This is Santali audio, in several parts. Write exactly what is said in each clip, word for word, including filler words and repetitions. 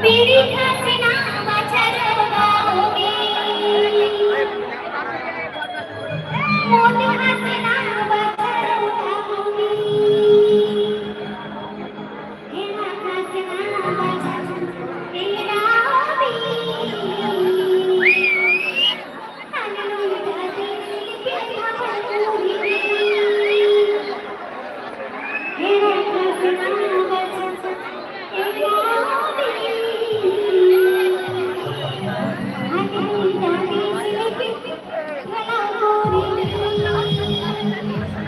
ᱵᱤᱲᱤ ᱦᱟᱥᱱᱟ ᱵᱟᱪᱷᱟᱨ ᱵᱟᱦᱩ ᱜᱮ, ᱢᱚᱫ ᱦᱟᱥᱱᱟ ᱵᱟᱪᱷᱟᱨ ᱵᱟᱦᱩ ᱜᱮ, ᱦᱮᱲᱟ ᱦᱟᱥᱱᱟ ᱵᱟᱪᱷᱟᱨ ᱮᱨᱟ ᱜᱮ᱾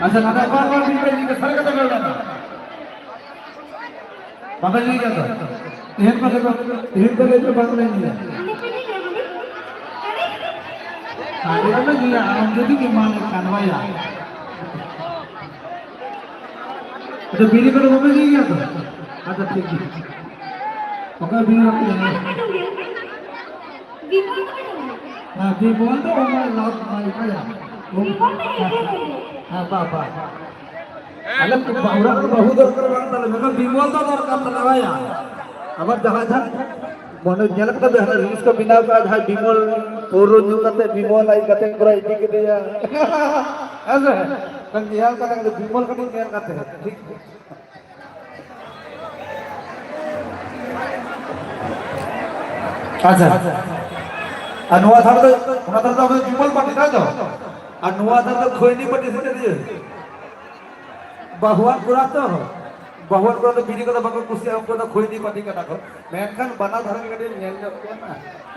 ᱟᱪᱪᱷᱟ, ᱱᱚᱰᱮ ᱚᱠᱚᱭ ᱚᱠᱚᱭ ᱵᱤᱱ ᱯᱮ ᱤᱫᱤ ᱠᱮᱫᱟ? ᱥᱟᱹᱨᱤ ᱠᱟᱛᱷᱟ ᱯᱮ ᱨᱚᱲᱟ᱾ ᱵᱟᱯᱮ ᱧᱩᱭ ᱜᱮᱭᱟ ᱛᱚ? ᱛᱮᱦᱮᱧ ᱠᱷᱚᱱ ᱫᱚ, ᱛᱮᱦᱮᱧ ᱠᱷᱚᱱ ᱫᱚ ᱵᱟᱝᱞᱮ ᱧᱩᱭᱟ᱾ ᱦᱟᱺᱰᱤ ᱫᱚᱞᱮ ᱧᱩᱭᱟ, ᱟᱢ ᱡᱩᱫᱤᱢ ᱮᱢᱟᱞᱮ ᱠᱷᱟᱱ ᱵᱟᱭᱟ᱾ ᱟᱪᱪᱷᱟ, ᱵᱤᱲᱤ ᱠᱚᱫᱚ ᱵᱟᱯᱮ ᱧᱩᱭ ᱜᱮᱭᱟ ᱛᱚ? ᱟᱪᱪᱷᱟ, ᱴᱷᱤᱠ ᱜᱮᱭᱟ᱾ ᱚᱠᱚᱭ ᱵᱤᱲᱤ ᱵᱟᱯᱮ ᱧᱩᱭᱟ? ᱦᱮᱸ, ᱵᱤᱢᱚᱞ ᱫᱚ ᱚᱱᱟ ᱞᱟᱵᱷ ᱵᱟᱭ ᱮᱢᱟᱭᱟ᱾ ᱵᱤᱢᱚᱞ ᱫᱚ ᱦᱮᱸ, ᱦᱮᱸ᱾ ᱦᱮᱸ, ᱵᱟ, ᱵᱟ᱾ ᱟᱞᱮ ᱵᱟ-, ᱚᱲᱟᱜ ᱨᱮ ᱵᱟᱹᱦᱩ ᱫᱚᱨᱠᱟᱨ ᱵᱟᱝ ᱛᱟᱞᱮ, ᱢᱮᱱᱠᱷᱟᱱ ᱵᱤᱢᱚᱞ ᱫᱚ ᱫᱚᱨᱠᱟᱨ ᱛᱟᱞᱮ, ᱵᱟᱭᱟ᱾ ᱟᱵᱟᱨ ᱡᱟᱦᱟᱸᱭ, ᱡᱟᱦᱟᱸᱭ ᱢᱚᱱᱮ ᱧᱮᱞ ᱠᱟᱫᱟ ᱯᱮ, ᱦᱟᱱᱟ reels ᱠᱚ ᱵᱮᱱᱟᱣ ᱠᱟᱜᱼᱟ, ᱡᱟᱦᱟᱸᱭ ᱵᱤᱢᱚᱞ ᱯᱟᱹᱣᱨᱟᱹ ᱧᱩ ᱠᱟᱛᱮ ᱵᱤᱢᱚᱞ ᱟᱡ ᱜᱟᱛᱮ ᱠᱚᱲᱟ ᱤᱫᱤ ᱠᱮᱫᱮᱭᱟ᱾ ᱦᱮᱸ ᱥᱮ? ᱧᱮᱞ ᱠᱟᱫᱟ, ᱵᱤᱢᱚᱞ ᱠᱟᱹᱴᱤᱡ ᱧᱮᱞ ᱠᱟᱛᱮ, ᱴᱷᱤᱠ? ᱟᱪᱪᱷᱟ᱾ ᱟᱨ ᱱᱚᱣᱟ ᱫᱷᱟᱨᱮ ᱫᱚ, ᱚᱱᱟ ᱫᱷᱟᱨᱮ ᱫᱚ ᱟᱵᱚ ᱡᱩᱢᱟᱹᱞ ᱯᱟᱹᱴᱤ, ᱛᱟᱭ ᱛᱚ? ᱟᱨ ᱱᱚᱣᱟ ᱫᱷᱟᱨᱮ ᱫᱚ ᱠᱷᱚᱭᱱᱤ ᱯᱟᱹᱴᱤ ᱥᱮ ᱪᱮᱫ ᱤᱭᱟᱹ? ᱵᱟᱹᱦᱩᱣᱟᱱ ᱠᱚᱲᱟ ᱛᱚ, ᱵᱟᱹᱦᱩᱣᱟᱱ ᱠᱚᱲᱟ ᱫᱚ ᱵᱤᱲᱤ ᱠᱚᱫᱚ ᱵᱟᱠᱚ ᱠᱩᱥᱤᱭᱟᱜᱼᱟ, ᱩᱱᱠᱩ ᱫᱚ ᱠᱷᱚᱭᱱᱤ ᱯᱟᱹᱴᱤ ᱠᱟᱱᱟ ᱠᱚ᱾ ᱢᱮᱱᱠᱷᱟᱱ ᱵᱟᱱᱟᱨ ᱫᱷᱟᱨᱮ ᱜᱮ ᱠᱟᱹᱴᱤᱡ ᱧᱮᱞ ᱧᱚᱜ ᱠᱚᱣᱟ ᱱᱟ᱾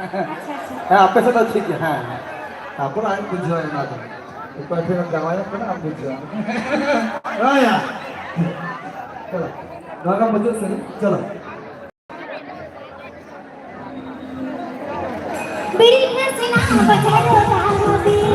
ᱟᱪᱪᱷᱟ, ᱟᱪᱪᱷᱟ᱾ ᱦᱮᱸ, ᱟᱯᱮ ᱥᱮᱫ ᱫᱚ ᱴᱷᱤᱠ ᱜᱮᱭᱟ, ᱦᱮᱸ, ᱦᱮᱸ᱾ ᱛᱟᱨᱯᱚᱨ ᱟᱡ ᱵᱩᱡᱷᱟᱹᱣᱟᱭ ᱚᱱᱟ ᱫᱚ᱾ ᱚᱠᱚᱭ ᱴᱷᱮᱱ ᱮᱢ ᱡᱟᱶᱟᱭᱚᱜ ᱠᱟᱱᱟ, ᱟᱢ ᱵᱩᱡᱷᱟᱹᱣᱟ᱾ ᱦᱳᱭ ᱭᱟ᱾ ᱪᱚᱞᱚ, ᱱᱚᱣᱟ ᱠᱚ ᱢᱩᱪᱟᱹᱫ ᱥᱮᱨᱮᱧ, ᱪᱚᱞᱚ᱾ ᱵᱤᱲᱤ ᱦᱟᱹᱥᱤᱱᱟ ᱵᱟᱡᱟᱨ ᱨᱮ ᱛᱟᱦᱮᱸ ᱦᱚᱸ ᱵᱤᱲᱤ᱾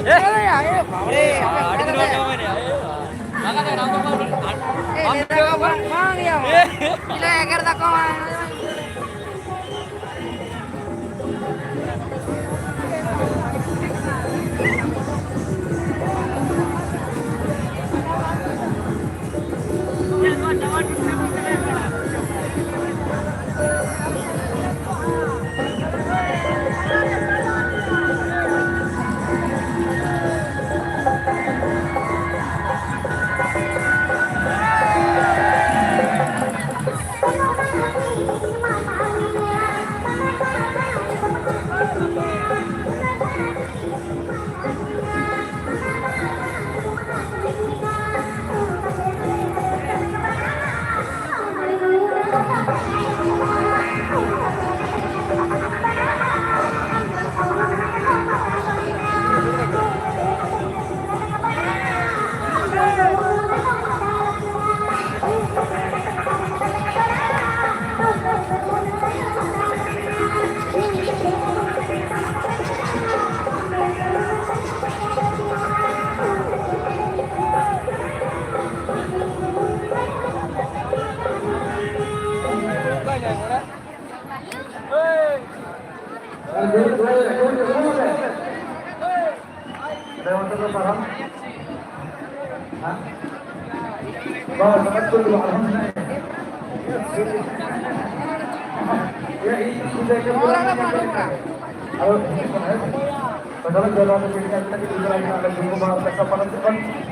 ᱟᱹᱰᱤ ᱫᱤᱱ ᱵᱟᱝ ᱧᱟᱯᱟᱢ ᱮᱱᱟ᱾ ᱵᱟᱝ ᱜᱮᱭᱟ᱾ ᱪᱮᱫ ᱞᱮ ᱮᱜᱮᱨ ᱫᱟᱠᱚ?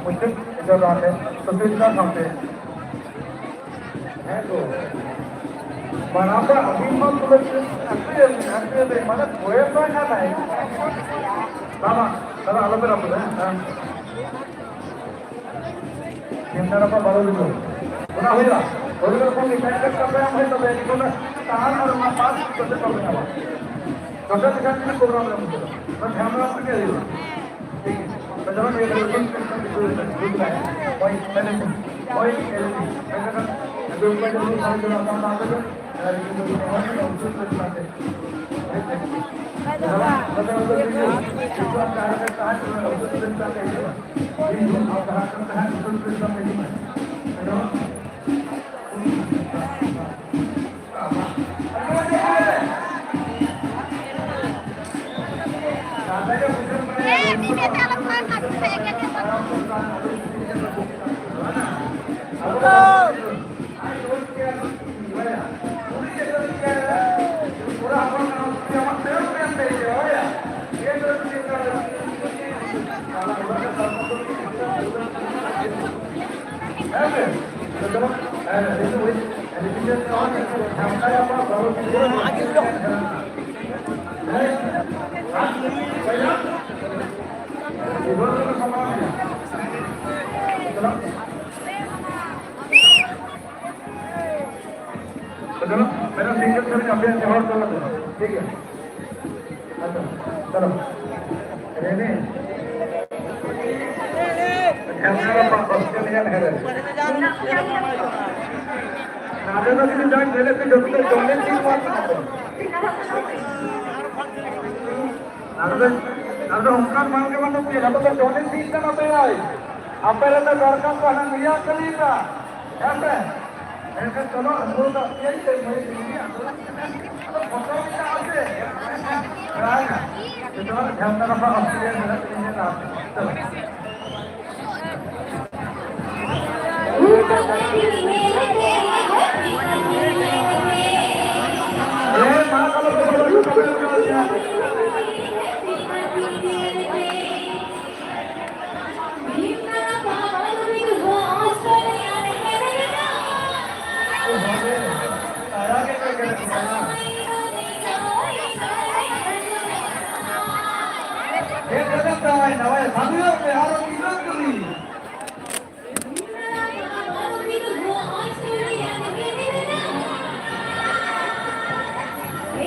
ᱢᱩᱪᱟᱹᱫ ᱡᱚᱦᱟᱨ ᱛᱮ᱾ ᱦᱮᱸ ᱜᱳ᱾ ᱢᱟᱱᱟᱣ ᱫᱚ ᱟᱹᱵᱤᱱ ᱦᱚᱸ ᱯᱩᱨᱟᱹ ᱟᱹᱠᱷᱨᱤᱧ ᱟᱹᱵᱤᱱ, ᱟᱹᱠᱷᱨᱤᱧ ᱟᱹᱵᱤᱱ, ᱢᱟᱱᱮ ᱯᱚᱭᱥᱟ ᱠᱟᱱᱟᱭ᱾ ᱵᱟᱵᱟ, ᱫᱟᱫᱟ, ᱟᱞᱚᱯᱮ ᱨᱟᱹᱯᱩᱫᱟ, ᱦᱮᱸ? ᱛᱤᱱᱴᱟ ᱨᱟᱯᱟ ᱵᱟᱨᱚ ᱵᱤᱜᱷᱟᱹ᱾ ᱚᱱᱟ ᱦᱩᱭᱩᱜᱼᱟ᱾ ᱦᱩᱭ ᱠᱟᱛᱮ ᱠᱷᱚᱱ ᱜᱮ ᱠᱷᱟᱡ ᱠᱟᱛᱮ ᱦᱚᱸ ᱦᱩᱭ ᱛᱚᱵᱮ ᱮᱠᱫᱚᱢ ᱛᱟᱦᱟᱱ ᱟᱨ ᱚᱱᱟ ᱯᱟᱥ ᱠᱟᱛᱮ ᱠᱚ ᱧᱟᱢᱟ᱾ ᱡᱚᱛᱚ ᱞᱮᱠᱟᱱ ᱜᱮ ᱯᱨᱳᱜᱨᱟᱢ ᱨᱮ ᱦᱩᱭᱩᱜᱼᱟ᱾ ᱚᱱᱟ ᱫᱷᱮᱭᱟᱱ ᱨᱮ ᱨᱟᱠᱷ ᱠᱟᱛᱮ ᱦᱩᱭᱩᱜᱼᱟ᱾ ᱴᱷᱤᱠ ᱜᱮᱭᱟ᱾ ᱛᱚ ᱪᱚᱞᱚ ᱱᱤᱭᱟᱹ ᱜᱷᱟᱹᱲᱤᱡ ᱫᱚ ᱦᱳᱭ, ᱮᱱᱮᱡ, ᱦᱳᱭ, ᱮᱱᱮᱡ᱾ ᱟᱫᱚ ᱚᱱᱠᱟ ᱡᱮᱢᱚᱱ ᱥᱟᱨᱮ ᱡᱚᱱᱟ ᱥᱟᱶ ᱥᱟᱶ ᱛᱮᱜᱮ, ᱟᱨ ᱤᱧ ᱫᱚ ᱱᱚᱣᱟ ᱜᱮ ᱩᱪᱤᱛ ᱞᱮᱠᱟᱛᱮ᱾ ᱦᱳᱭ, ᱥᱮ? ᱫᱟᱫᱟ, ᱫᱟᱫᱟ, ᱫᱟᱫᱟ, ᱪᱚᱞᱚ, ᱢᱮᱰᱟᱢ, ᱥᱤᱝᱜᱮᱞ ᱥᱮᱨᱮᱧ ᱟᱯᱮᱭᱟᱜ ᱡᱚᱦᱚᱲ ᱛᱟᱞᱟ ᱛᱮ᱾ ᱴᱷᱤᱠ ᱜᱮᱭᱟ᱾ ᱟᱪᱪᱷᱟ, ᱪᱚᱞᱚ᱾ ᱨᱮᱰᱤ? ᱡᱷᱟᱢᱮᱞᱟ ᱵᱟᱝ, ᱚᱥᱴᱨᱮᱞᱤᱭᱟᱱ ᱦᱮᱨᱮᱞ᱾ ᱱᱚᱰᱮ ᱫᱚ ᱡᱩᱫᱤ ᱡᱟᱦᱟᱸᱭ ᱧᱮᱞᱮᱫ ᱯᱮ, ᱡᱚᱛᱚ ᱫᱚ ᱡᱚᱢ ᱞᱮ ᱴᱷᱤᱠ ᱵᱟᱝ ᱠᱟᱱᱟ ᱛᱚ᱾ ᱟᱫᱚ, ᱟᱫᱚ ᱚᱱᱠᱟᱱ ᱵᱟᱝ ᱜᱮ ᱵᱟᱹᱱᱩᱜ ᱯᱮᱭᱟ, ᱟᱯᱮ ᱫᱚ ᱰᱚᱱᱮ ᱥᱤᱴ ᱠᱟᱱᱟ ᱯᱮ ᱟᱭ᱾ ᱟᱯᱮ ᱨᱮᱱ ᱫᱚ ᱫᱚᱨᱠᱟᱨ ᱠᱚ ᱦᱟᱱᱟ ᱱᱤᱭᱟᱹ ᱠᱟᱹᱢᱤᱭᱮᱫᱟ᱾ ᱦᱮᱸ ᱥᱮ? ᱮᱱᱠᱷᱟᱱ ᱪᱚᱞᱚ, ᱟᱹᱜᱩ ᱠᱟᱜ ᱯᱮᱭᱟᱧ ᱛᱮ, ᱢᱟᱹᱭ ᱵᱤᱴᱤ, ᱟᱫᱚ, ᱟᱫᱚ ᱯᱷᱳᱴᱳ ᱢᱮᱱᱟᱜᱼᱟ ᱥᱮ? ᱵᱟᱝᱟ᱾ ᱡᱚᱛᱚ ᱦᱚᱲ ᱡᱷᱟᱢᱮᱞᱟ ᱵᱟᱝ ᱚᱥᱩᱵᱤᱫᱷᱟ ᱢᱮᱱᱟᱜ ᱛᱤᱧᱟ ᱱᱟᱦᱟᱜ᱾ ᱪᱚᱞᱚ᱾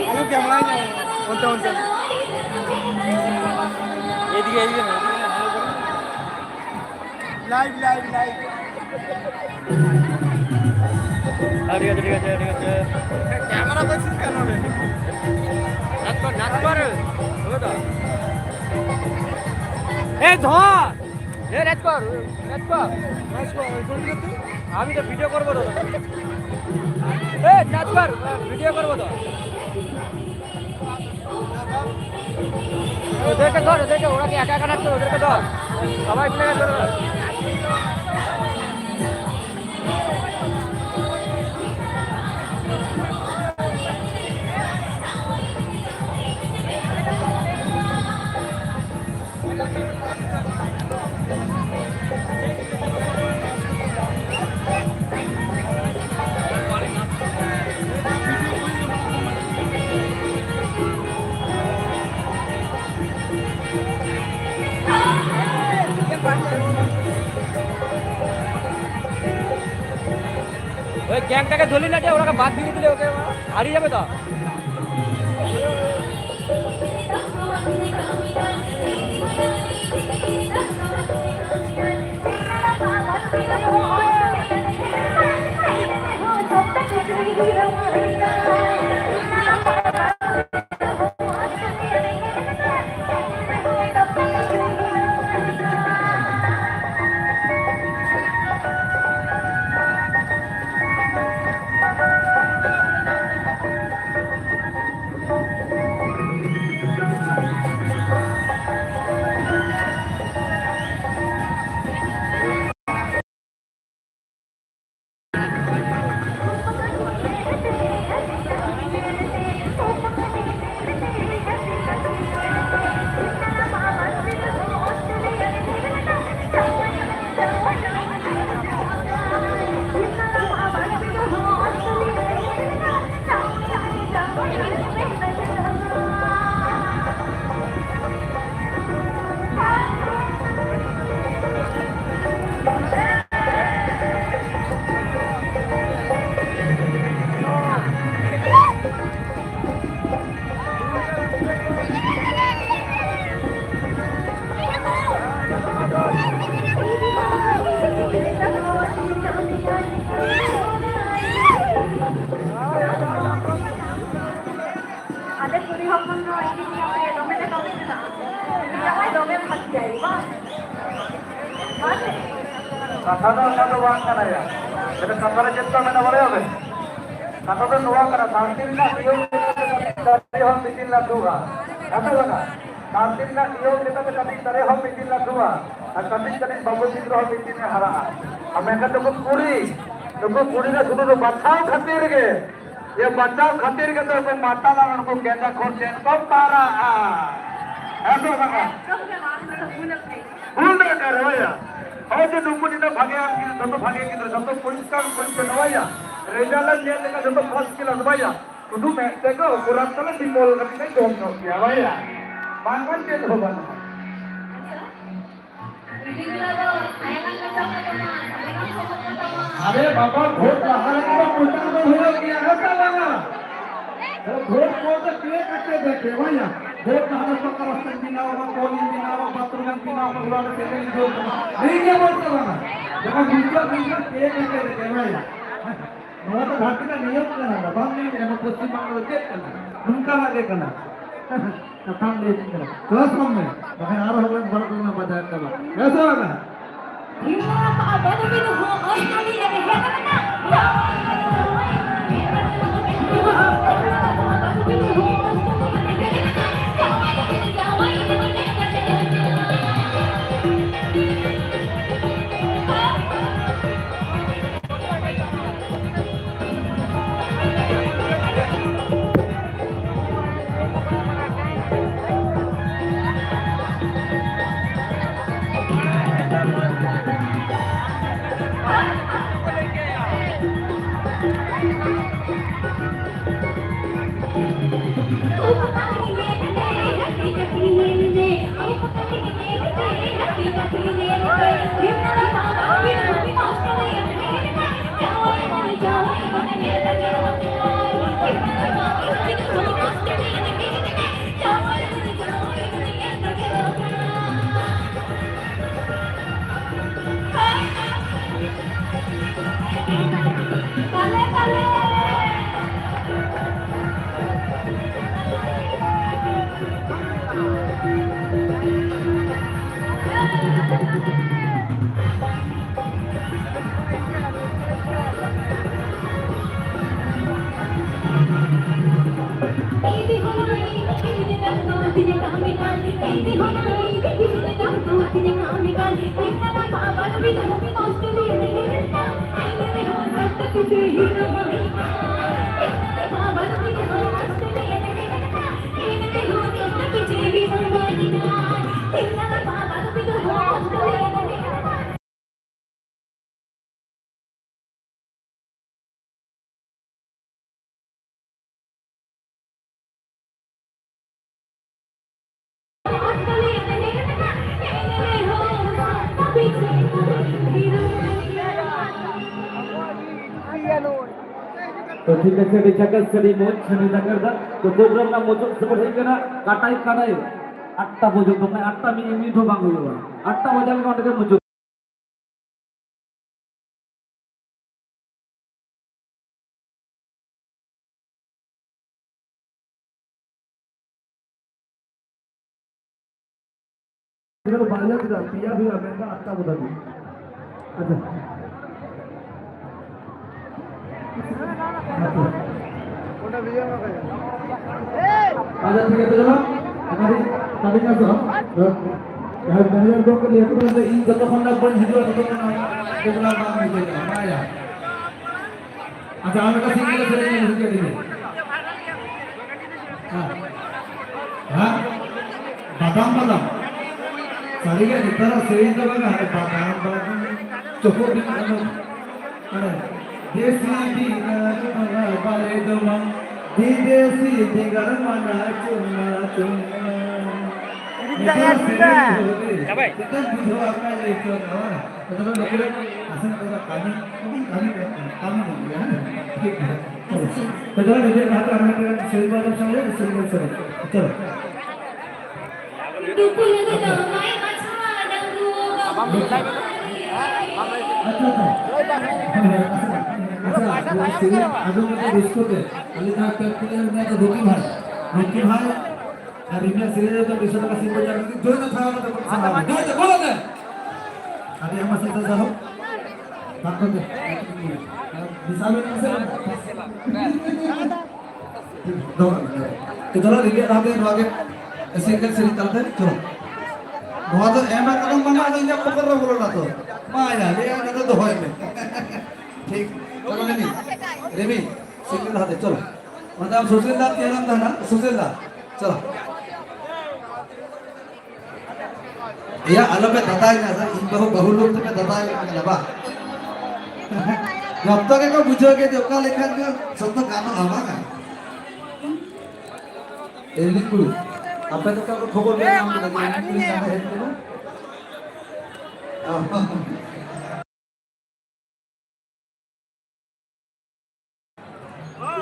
আলু ক্যামেরায় নেই, বলতে বলতে। এদিকে, এদিকে না, এদিকে না, ভালো করে। Live, live, live. হ্যাঁ, ঠিক আছে, ঠিক আছে, ঠিক আছে। ক্যামেরা করছিস কেন রে? নাচ কর, নাচ কর। হবে তো? এই ধর। এ রাজকর, রাজকর। আমি তো ভিডিও করবো তো। এ রাজকর, ভিডিও করবো তো। ওদেরকে ধর, ওদেরকে, ওরা কি একা একা নাচছে? ওদেরকে ধর। সবাই মিলে ধর। ওই গ্যাংটাকে ধরলি না যে, ওরা বাদ দিয়ে দিলে ওকে, হারিয়ে যাবে তো। ᱟᱞᱮ ᱠᱩᱲᱤ ᱦᱚᱯᱚᱱ ᱫᱚ ᱤᱧ ᱫᱚ ᱫᱚᱢᱮ ᱞᱮ ᱠᱟᱹᱢᱤ ᱠᱟᱱᱟ᱾ ᱡᱟᱶᱟᱭ ᱫᱚᱢᱮ ᱵᱷᱟᱜᱮᱭᱟᱭ, ᱵᱟᱝ? ᱠᱟᱛᱷᱟ ᱫᱚ ᱚᱱᱟ ᱫᱚ ᱵᱟᱝ ᱠᱟᱱᱟ ᱭᱟ᱾ ᱢᱤᱫᱴᱮᱱ ᱠᱟᱛᱷᱟ ᱨᱮ ᱪᱮᱫ ᱠᱚ ᱢᱮᱱᱟ ᱵᱟᱲᱟᱭᱟ ᱵᱮᱱ? ᱠᱟᱛᱷᱟ ᱫᱚ ᱱᱚᱣᱟ ᱠᱟᱱᱟ, ᱥᱟᱱᱛᱤ ᱨᱮᱱᱟᱜ ᱱᱤᱭᱚᱢ ᱞᱮᱠᱟᱛᱮ ᱠᱟᱹᱴᱤᱡ ᱫᱟᱨᱮ ᱦᱚᱸ ᱢᱤᱫ ᱫᱤᱱ ᱞᱟᱹᱴᱩᱜᱼᱟ᱾ ᱦᱮᱸ ᱥᱮ ᱵᱟᱝᱟ? ᱥᱟᱱᱛᱤ ᱨᱮᱱᱟᱜ ᱱᱤᱭᱚᱢ ᱞᱮᱠᱟᱛᱮ ᱠᱟᱹᱴᱤᱡ ᱫᱟᱨᱮ ᱦᱚᱸ ᱢᱤᱫ ᱫᱤᱱ ᱞᱟᱹᱴᱩᱜᱼᱟ᱾ ᱟᱨ ᱠᱟᱹᱴᱤᱡ ᱠᱟᱹᱴᱤᱡ ᱵᱟᱹᱵᱩ ᱜᱤᱫᱽᱨᱟᱹ ᱦᱚᱸ ᱢᱤᱫ ᱫᱤᱱ ᱮ ᱦᱟᱨᱟᱜᱼᱟ᱾ ᱟᱨ ᱢᱮᱱᱠᱷᱟᱱ ᱱᱩᱠᱩ ᱠᱩᱲᱤ, ᱱᱩᱠᱩ ᱠᱩᱲᱤ ᱫᱚ ᱥᱩᱫᱷᱩ ᱫᱚ ᱵᱟᱪᱷᱟᱣ ᱠᱷᱟᱹᱛᱤᱨ ᱜᱮ ᱡᱮ ᱵᱟᱧᱪᱟᱣ ᱠᱷᱟᱹᱛᱤᱨ ᱜᱮ ᱛᱚ ᱩᱱᱠᱩ ᱢᱟᱛᱟᱞ ᱟᱨ ᱩᱱᱠᱩ ᱜᱮᱸᱫᱟ ᱠᱷᱚᱱ ᱪᱮᱫ ᱠᱚ ᱯᱟᱨᱟᱜᱼᱟ? ᱦᱮᱸ ᱥᱮ ᱵᱟᱝᱟ? ᱵᱷᱩᱞ ᱫᱚ ᱚᱠᱟᱨᱮ ᱵᱷᱟᱭᱟ? ᱦᱚᱸᱜᱼᱚᱭ ᱡᱮ ᱱᱩᱠᱩ ᱱᱤᱱᱟᱹᱜ ᱵᱷᱟᱜᱮ ᱟᱨ ᱡᱚᱛᱚ ᱵᱷᱟᱜᱮ ᱜᱤᱫᱽᱨᱟᱹ, ᱡᱚᱛᱚ ᱯᱚᱨᱤᱥᱠᱟᱨ ᱯᱚᱨᱤᱪᱷᱚᱱᱱᱚ ᱵᱷᱟᱭᱟ, ᱨᱮᱡᱟᱞᱴ ᱮᱢ ᱧᱮᱞ ᱞᱮᱠᱷᱟᱱ ᱡᱚᱛᱚ ᱯᱷᱟᱥᱴ ᱠᱞᱟᱥ ᱵᱷᱟᱭᱟ, ᱥᱩᱫᱷᱩ ᱢᱮᱫ ᱛᱮᱜᱮ ᱚᱯᱚᱨᱟᱫᱷ ᱛᱟᱞᱮ ᱵᱤᱢᱚᱞ ᱠᱟᱹᱴᱤᱡ ᱮ ᱡᱚᱢ ᱧᱚᱜ ᱜᱮᱭᱟ ᱵᱷᱟᱭᱟ, ᱵᱟᱝᱠᱷᱟᱱ ᱪᱮᱫ ᱦᱚᱸ ᱵᱟᱹᱱᱩᱜᱼᱟ᱾ ᱟᱨᱮ ᱵᱟᱵᱟ, ᱵᱷᱳᱴ ᱞᱟᱦᱟ ᱨᱮᱜᱮ ᱛᱚ ᱯᱨᱚᱪᱟᱨ ᱫᱚ ᱦᱩᱭᱩᱜ ᱜᱮᱭᱟ, ᱦᱮᱸ ᱥᱮ ᱵᱟᱝᱟ? ᱟᱫᱚ ᱵᱷᱳᱴ ᱠᱚ ᱫᱚ ᱪᱮᱫ ᱠᱟᱛᱮ ᱫᱮᱠᱷᱮ ᱵᱟᱝᱟ? ᱵᱷᱳᱴ ᱞᱟᱦᱟ ᱨᱮ ᱚᱠᱟ ᱨᱟᱥᱛᱟᱧ ᱵᱮᱱᱟᱣᱟ, ᱠᱚᱞᱤᱧ ᱵᱮᱱᱟᱣᱟ, ᱵᱟᱛᱷᱨᱩᱢᱤᱧ ᱵᱮᱱᱟᱣᱟ, ᱚᱲᱟᱜ ᱨᱮ ᱪᱮᱫ ᱞᱤᱧ ᱡᱚᱢᱟ? ᱴᱷᱤᱠ ᱜᱮᱭᱟ, ᱵᱷᱳᱴ ᱫᱚ ᱵᱟᱝᱟ᱾ ᱡᱚᱠᱷᱚᱱ ᱢᱩᱪᱟᱹᱫ ᱞᱮᱱᱠᱷᱟᱱ ᱪᱮᱫ ᱠᱟᱛᱮ ᱫᱮᱠᱷᱮ ᱵᱟᱝᱟ? ᱱᱚᱣᱟ ᱫᱚ ᱡᱷᱟᱲᱠᱷᱚᱸᱰ ᱨᱮᱱᱟᱜ ᱱᱤᱭᱚᱢ ᱠᱟᱱᱟ, ᱵᱟᱝ ᱧᱮᱞ ᱠᱟᱱᱟ ᱯᱚᱥᱪᱤᱢ ᱵᱟᱝᱞᱟ ᱨᱮ ᱪᱮᱫ ᱠᱟᱱᱟ? ᱱᱚᱝᱠᱟᱱᱟᱜ ᱜᱮ ᱠᱟᱱᱟ᱾ ᱠᱟᱛᱷᱟᱢ ᱞᱟᱹᱭ ᱟᱹᱧ ᱠᱟᱱᱟ᱾ ᱪᱚᱥ ᱠᱚᱢ ᱢᱮ, ᱵᱟᱠᱷᱟᱱ ᱟᱨᱦᱚᱸ ᱵᱟᱨᱚ ᱴᱟᱠᱟ ᱨᱮᱱᱟᱜ ᱵᱟᱡᱟᱨ ᱪᱟᱵᱟᱜ᱾ ᱦᱮᱸ ᱥᱮ ᱵᱟᱝᱟ? ᱛᱚ ᱴᱷᱤᱠ ᱟᱪᱷᱮ, ᱟᱹᱰᱤ ᱡᱟᱠᱟᱥ, ᱟᱹᱰᱤ ᱢᱚᱡᱽ, ᱟᱹᱰᱤ ᱡᱟᱠᱟᱥ ᱫᱟ᱾ ᱛᱚ ᱯᱨᱳᱜᱨᱟᱢ ᱨᱮᱱᱟᱜ ᱢᱩᱪᱟᱹᱫ ᱥᱚᱢᱚᱭ ᱦᱮᱡ ᱠᱟᱱᱟ, ᱠᱟᱴᱟᱭ ᱠᱟᱴᱟᱭ ᱟᱴᱴᱟ ᱵᱟᱡᱮ, ᱛᱚ ᱢᱟᱱᱮ ᱟᱴᱴᱟ ᱢᱤᱫ ᱢᱤᱱᱤᱴ ᱦᱚᱸ ᱵᱟᱝ ᱦᱩᱭᱩᱜᱼᱟ, ᱟᱴᱴᱟ ᱵᱟᱡᱟᱣ ᱞᱮᱱᱠᱷᱟᱱ ᱚᱸᱰᱮ ᱜᱮ ᱢᱩᱪᱟᱹᱫ᱾ ᱤᱱᱟᱹ ᱫᱚ ᱵᱟᱨᱭᱟ ᱜᱤᱫᱽᱨᱟᱹ, ᱯᱮᱭᱟ ᱦᱩᱭᱩᱜᱼᱟ, ᱢᱮᱱᱫᱟ ᱟᱴᱴᱟ ᱵᱚᱫᱟ ᱜᱮ᱾ ᱟᱪᱪᱷᱟ᱾ ᱟᱪᱪᱷᱟ᱾ ᱟᱪᱪᱷᱟ, ᱴᱷᱤᱠ ᱟᱪᱷᱮ, ᱪᱚᱞᱚ᱾ ᱟᱹᱰᱤ, ᱟᱹᱰᱤ ᱜᱟᱱ ᱫᱚ ᱦᱟᱸᱜ, ᱡᱟᱦᱟᱸᱭ ᱢᱮᱱᱮᱡᱟᱨ ᱜᱚᱢᱠᱮ ᱞᱟᱹᱭ ᱟᱠᱚ ᱠᱟᱱᱟ ᱡᱮ ᱤᱧ ᱡᱚᱛᱚ ᱠᱷᱚᱱ ᱵᱟᱹᱧ ᱦᱤᱡᱩᱜᱼᱟ, ᱛᱚᱛᱚ ᱠᱷᱚᱱ ᱯᱨᱳᱜᱨᱟᱢ ᱵᱟᱝ ᱦᱩᱭ ᱫᱟᱲᱮᱭᱟᱜᱼᱟ, ᱵᱟᱲᱟᱭᱟ᱾ ᱟᱪᱪᱷᱟ, ᱟᱨ ᱢᱤᱫᱴᱟᱝ ᱥᱤᱝᱜᱮᱞ ᱥᱮᱨᱮᱧ ᱞᱤᱧ ᱦᱤᱡᱩᱜᱼᱟ, ᱫᱤᱫᱤ᱾ ᱦᱮᱸ᱾ ᱦᱮᱸ? ᱵᱟᱫᱟᱢ, ᱵᱟᱫᱟᱢ᱾ ᱥᱟᱹᱨᱤᱜᱮ ᱱᱮᱛᱟᱨᱟᱜ ᱥᱮᱨᱮᱧ ᱫᱚ ᱵᱟᱝᱟ, ᱦᱟᱱᱮ ᱵᱟᱫᱟᱢ, ᱵᱟᱫᱟᱢ᱾ ᱪᱚᱠᱚᱡ ᱵᱤᱱ ᱟᱫᱚ, ᱦᱟᱱᱮ ᱫᱮᱥᱤ ᱵᱤᱱᱟ ᱵᱟᱞᱮ ᱫᱚ ᱵᱟᱝ, ᱵᱤᱫᱮᱥᱤ ᱵᱮᱸᱜᱟᱲ ᱢᱟᱱᱟ ᱪᱩᱢᱟ ᱪᱩᱢᱟ᱾ ᱱᱮᱛᱟᱨᱟᱜ ᱥᱮᱨᱮᱧ ᱫᱚ ᱵᱟᱝᱟ᱾ ᱪᱮᱫ ᱮᱢ ᱵᱩᱡᱷᱟᱹᱣᱟ, ᱚᱠᱟᱭ ᱞᱟᱹᱭ ᱦᱚᱪᱚ ᱠᱟᱜᱼᱟ, ᱵᱟᱝ? ᱟᱫᱚ ᱱᱩᱠᱩ ᱨᱮᱱ ᱟᱥᱮᱱ ᱠᱚᱫᱚ ᱠᱟᱹᱢᱤ, ᱠᱟᱹᱢᱤ, ᱠᱟᱹᱢᱤ ᱧᱚᱜ ᱜᱮᱭᱟ, ᱦᱮᱸ? ᱴᱷᱤᱠ ᱜᱮᱭᱟ᱾ ᱪᱚᱞᱚ᱾ ᱛᱚ ᱪᱚᱞᱚ, ᱱᱤᱡᱮ ᱞᱟᱦᱟ ᱛᱮ ᱟᱨ ᱢᱤᱫᱴᱮᱱ ᱥᱮᱨᱮᱧ ᱵᱚᱱ ᱟᱸᱡᱚᱢ ᱥᱟᱱᱟᱭᱟ, ᱥᱮᱨᱮᱧ ᱵᱚᱱ ᱥᱮᱨᱮᱧ᱾ ᱪᱚᱞᱚ᱾ ᱟᱪᱪᱷᱟ, ᱟᱪᱪᱷᱟ᱾ ᱟᱪᱪᱷᱟ, ᱱᱚᱣᱟ ᱥᱮᱨᱮᱧ ᱟᱸᱡᱚᱢ ᱠᱟᱛᱮ ᱨᱟᱹᱥᱠᱟᱹ ᱛᱮ ᱟᱹᱞᱤᱧ ᱡᱟᱦᱟᱸ ᱯᱮ ᱯᱩᱱᱭᱟᱹ ᱢᱮᱱᱟᱭᱟ, ᱨᱚᱵᱤ ᱵᱷᱟᱭ, ᱨᱚᱵᱤ ᱵᱷᱟᱭ, ᱟᱨ ᱤᱧᱟᱹᱜ ᱥᱮᱨᱮᱧ ᱨᱮᱫᱚ ᱢᱤᱫ ᱥᱚ ᱴᱟᱠᱟ ᱥᱤᱨᱯᱟᱹ ᱧᱟᱢ ᱞᱟᱹᱜᱤᱫ ᱡᱳᱨ ᱛᱮ ᱛᱷᱟᱭᱚ ᱠᱟᱛᱮ ᱵᱚᱱ ᱥᱟᱨᱦᱟᱣ᱾ ᱡᱳᱨ ᱛᱮ, ᱵᱚᱞ ᱟᱛᱮ᱾ ᱟᱹᱰᱤ ᱟᱭᱢᱟ ᱥᱟᱨᱦᱟᱣ᱾ ᱥᱟᱵ ᱠᱟᱛᱮ᱾ ᱢᱮᱥᱟ ᱢᱮ, ᱢᱮᱥᱟ ᱢᱮ᱾ ᱫᱚᱦᱚ ᱠᱟᱜ ᱢᱮ᱾ ᱪᱚᱞᱚ, ᱨᱮᱰᱤ, ᱞᱟᱦᱟ ᱛᱮ ᱱᱚᱣᱟ ᱜᱮ ᱥᱤᱝᱜᱮᱞ ᱥᱮᱨᱮᱧ ᱛᱟᱞᱟᱛᱮ, ᱪᱚᱞᱚ᱾ ᱱᱚᱣᱟ ᱫᱚ ᱮᱢ ᱨᱮᱱᱟᱜ ᱠᱟᱛᱷᱟ ᱵᱟᱝ, ᱟᱫᱚ ᱤᱧᱟᱹᱜ ᱯᱚᱠᱮᱴ ᱨᱮ ᱵᱚᱞᱚᱱᱟ ᱛᱚ᱾ ᱢᱟ ᱭᱟ, ᱞᱟᱹᱭᱟ, ᱚᱱᱟ ᱫᱚ ᱫᱚᱦᱚᱭ ᱢᱮ᱾ ᱴᱷᱤᱠ᱾ ᱪᱚᱞᱚ, ᱨᱮᱢᱤ, ᱨᱮᱢᱤ, ᱥᱤᱝᱜᱮᱞ ᱞᱟᱦᱟ ᱛᱮ, ᱪᱚᱞᱚ᱾ ᱚᱱᱟ ᱛᱟᱭᱚᱢ ᱥᱩᱥᱤᱞ ᱫᱟ, ᱛᱤᱭᱟᱹᱨᱟᱢ ᱛᱟᱦᱮᱱᱟ, ᱥᱩᱥᱤᱞ ᱫᱟ, ᱪᱚᱞᱚ᱾ ᱮᱭᱟ, ᱟᱞᱚᱯᱮ ᱫᱟᱫᱟᱭ ᱧᱟ ᱥᱮ, ᱤᱧ ᱵᱟᱹᱦᱩ, ᱵᱟᱹᱦᱩ ᱞᱳᱠ ᱛᱮᱯᱮ ᱫᱟᱫᱟᱭ ᱧᱟ ᱠᱟᱱᱟ ᱵᱟ? ᱡᱚᱛᱚ ᱜᱮᱠᱚ ᱵᱩᱡᱷᱟᱹᱣ ᱜᱮ ᱡᱮ ᱚᱠᱟ ᱞᱮᱠᱷᱟᱱ ᱜᱮ ᱥᱚᱵᱫᱚ ᱜᱟᱱᱚᱜᱼᱟ, ᱵᱟᱝ? ᱮ ᱨᱤᱠᱩ, ᱟᱯᱮ ᱫᱚ ᱚᱠᱟ ᱠᱚ ᱠᱷᱚᱵᱚᱨ ᱯᱮ ᱧᱟᱢ ᱠᱮᱫᱟ ᱡᱮ ᱩᱱᱤ ᱠᱩᱲᱤ ᱥᱟᱶ ᱦᱮᱡ ᱠᱟᱱᱟ?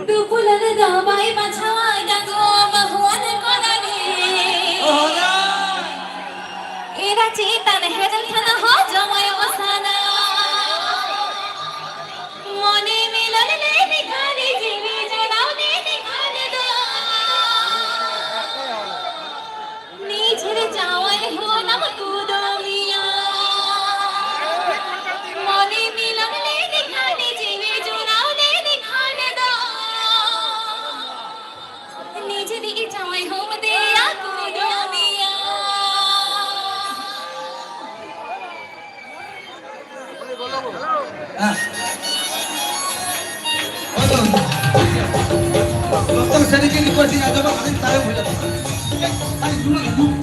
ᱫᱩᱯᱩᱞᱟᱹᱱ ᱫᱚ ᱵᱟᱭ ᱵᱟᱪᱷᱟᱣᱟ ᱰᱟᱺᱜᱩᱣᱟᱹ ᱵᱟᱹᱦᱩᱣᱟᱱ ᱠᱚᱲᱟ ᱨᱮ᱾ ᱮᱨᱟ ᱪᱮᱛᱟᱱ ᱦᱮᱨᱮᱞ ᱴᱷᱮᱱ ᱦᱚᱸ ᱡᱟᱶᱟᱭᱚᱜ ᱥᱟᱱᱟ᱾ ᱢᱚᱱᱮ ᱢᱤᱞᱚᱱ ᱞᱮᱱ ᱠᱷᱟᱱ ᱡᱤᱣᱤ ᱡᱚᱲᱟᱣ ᱞᱮᱱ ᱠᱷᱟᱱ ᱫᱚ᱾ ᱱᱤᱡᱮᱨ ᱡᱟᱶᱟᱭ ᱦᱚᱱᱟᱢ ᱠᱩᱫᱩᱢᱤᱭᱟ᱾ ᱢᱚᱱᱮ ᱢᱤᱞᱚᱱ ᱞᱮᱱᱠᱷᱟᱱ ᱡᱤᱣᱤ ᱡᱚᱲᱟᱣ ᱞᱮᱱᱠᱷᱟᱱ ᱫᱚ᱾ ᱱᱤᱡᱮᱨᱤᱡ ᱡᱟᱶᱟᱭ ᱦᱚᱸᱢ ᱫᱮᱭᱟ ᱠᱩᱫᱩᱢᱤᱭᱟ᱾ ᱦᱮᱸ᱾ ᱦᱳᱭ ᱛᱚ᱾ ᱰᱚᱠᱴᱚᱨ ᱥᱮᱱᱤᱠᱤ ᱨᱤᱯᱳᱨᱴ ᱤᱧ ᱟᱸᱡᱚᱢᱟ, ᱟᱹᱰᱤ ᱛᱟᱭᱚᱢ ᱦᱩᱭᱩᱜᱼᱟ᱾ ᱟᱹᱰᱤ ᱫᱩᱲᱩᱵ, ᱫᱩᱲᱩᱵ᱾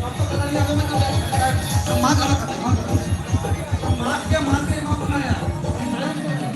ᱰᱚᱠᱴᱚᱨ ᱥᱮᱱᱤᱠᱤ ᱟᱸᱡᱚᱢᱟ, ᱢᱟ ᱪᱟᱞᱟᱜ ᱠᱟᱱᱟ, ᱢᱟ ᱪᱟᱞᱟᱜ ᱠᱟᱱᱟ᱾ ᱢᱟ ᱪᱟᱞᱟᱜ ᱠᱟᱱᱟ᱾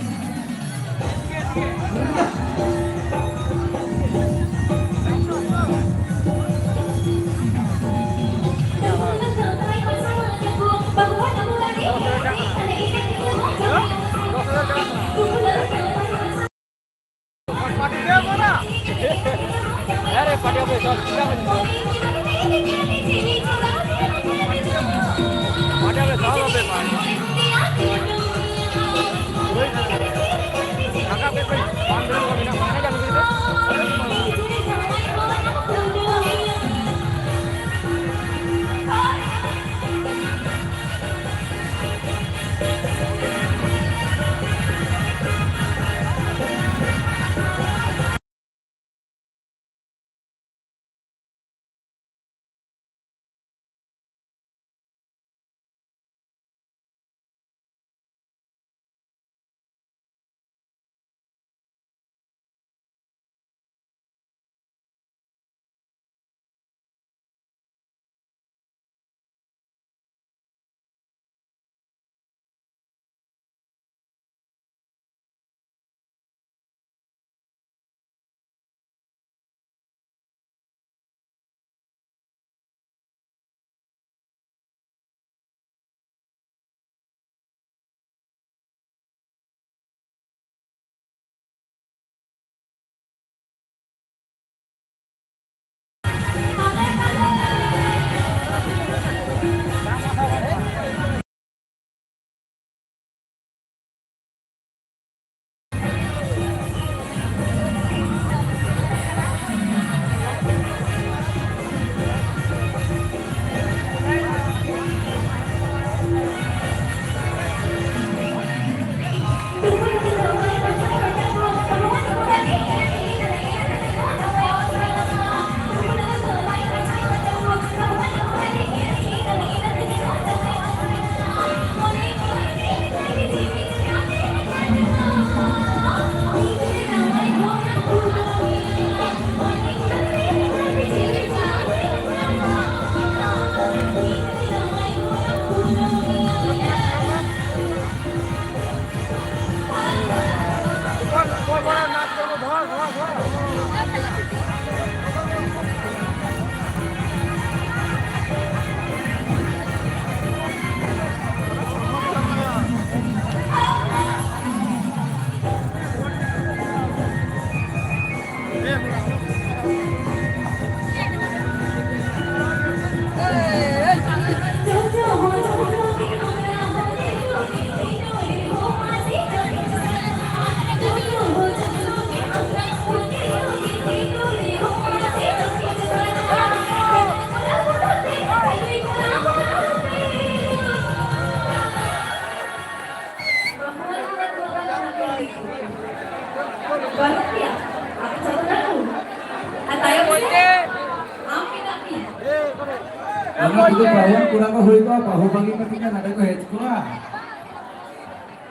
ᱚᱱᱟ ᱠᱚᱫᱚ ᱵᱟᱹᱦᱩᱣᱟᱱ ᱠᱚᱲᱟ ᱠᱚ ᱦᱩᱭ ᱠᱚᱜᱼᱟ, ᱵᱟᱹᱦᱩ ᱵᱟᱹᱜᱤ ᱠᱟᱛᱮ ᱜᱮ ᱱᱚᱰᱮ ᱠᱚ ᱦᱮᱡ ᱠᱚᱜᱼᱟ᱾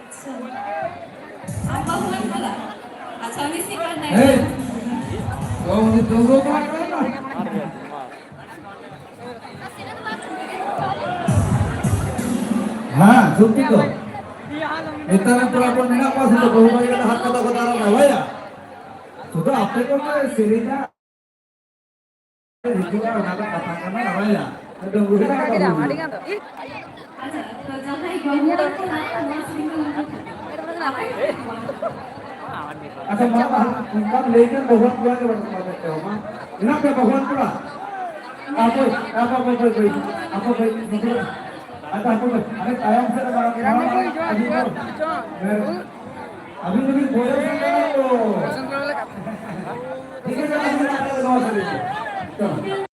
ᱟᱪᱪᱷᱟ᱾ ᱟᱢ ᱵᱟᱹᱦᱩᱣᱟᱱ ᱠᱚᱲᱟ? ᱟᱪᱪᱷᱟ, ᱩᱱᱤ ᱥᱤ ᱠᱟᱱᱟᱭ᱾ ᱦᱮᱡ᱾ ᱛᱚ ᱩᱱᱤ ᱰᱟᱺᱜᱩᱣᱟᱹ ᱠᱚᱲᱟ ᱠᱟᱱᱟᱭ ᱛᱚ? ᱦᱮᱸ, ᱥᱚᱛᱭᱚ ᱛᱚ᱾ ᱱᱮᱛᱟᱨ ᱨᱮᱱ ᱠᱚᱲᱟ ᱠᱚ ᱢᱮᱱᱟᱜ ᱠᱚᱣᱟ, ᱥᱩᱫᱷᱩ ᱵᱟᱹᱦᱩ ᱵᱟᱹᱜᱤ ᱠᱟᱛᱮ ᱦᱟᱛ ᱠᱟᱛᱮ ᱠᱚ ᱫᱟᱬᱟᱱᱟ, ᱵᱟᱭᱟ? ᱥᱩᱫᱷᱩ ᱟᱯᱮ ᱠᱚᱜᱮ ᱥᱮᱨᱮᱧᱟ, ᱦᱤᱡᱩᱜᱼᱟ, ᱚᱱᱟ ᱫᱚ ᱠᱟᱛᱷᱟ ᱠᱟᱱᱟ, ᱵᱟᱭᱟ? ᱰᱟᱺᱜᱩᱣᱟᱹ ᱨᱮ ᱟᱹᱰᱤ ᱜᱟᱱ, ᱟᱹᱰᱤ ᱜᱟᱱ ᱫᱚ᱾ ᱟᱪᱪᱷᱟ, ᱛᱚ ᱡᱟᱦᱟᱸᱭ ᱵᱟᱹᱦᱩᱣᱟᱱ ᱠᱚᱲᱟ, ᱱᱚᱣᱟ ᱥᱮᱨᱮᱧ ᱫᱚ ᱟᱪᱪᱷᱟ, ᱢᱟ, ᱚᱱᱠᱟᱢ ᱞᱟᱹᱭ ᱠᱷᱟᱱ ᱵᱟᱹᱦᱩᱣᱟᱱ ᱠᱚᱲᱟ ᱜᱮ ᱵᱟᱹᱱᱩᱜ ᱠᱚᱣᱟ ᱢᱮᱱᱛᱮ, ᱢᱟ᱾ ᱢᱮᱱᱟᱜ ᱯᱮᱭᱟ ᱵᱟᱹᱦᱩᱣᱟᱱ ᱠᱚᱲᱟ? ᱟᱯᱮ, ᱟᱯᱮ, ᱟᱯᱮ, ᱟᱯᱮ, ᱟᱯᱮ, ᱟᱯᱮ, ᱟᱯᱮ, ᱟᱯᱮ, ᱟᱯᱮ, ᱟᱯᱮ ᱛᱟᱭᱚᱢ ᱥᱮᱫ ᱨᱮ ᱢᱟᱲᱟᱝ, ᱢᱟᱲᱟᱝ, ᱢᱟᱲᱟᱝ, ᱟᱹᱵᱤᱱ ᱫᱚ, ᱦᱮᱸ, ᱟᱹᱵᱤᱱ ᱫᱚᱵᱤᱱ ᱵᱚᱭᱚᱥ ᱟᱠᱟᱱᱟ ᱛᱚ᱾ ᱴᱷᱤᱠ ᱟᱪᱷᱮ, ᱟᱹᱵᱤᱱ ᱫᱚ ᱱᱚᱣᱟ ᱥᱮᱫ ᱨᱮ᱾ ᱪᱚᱞᱚ᱾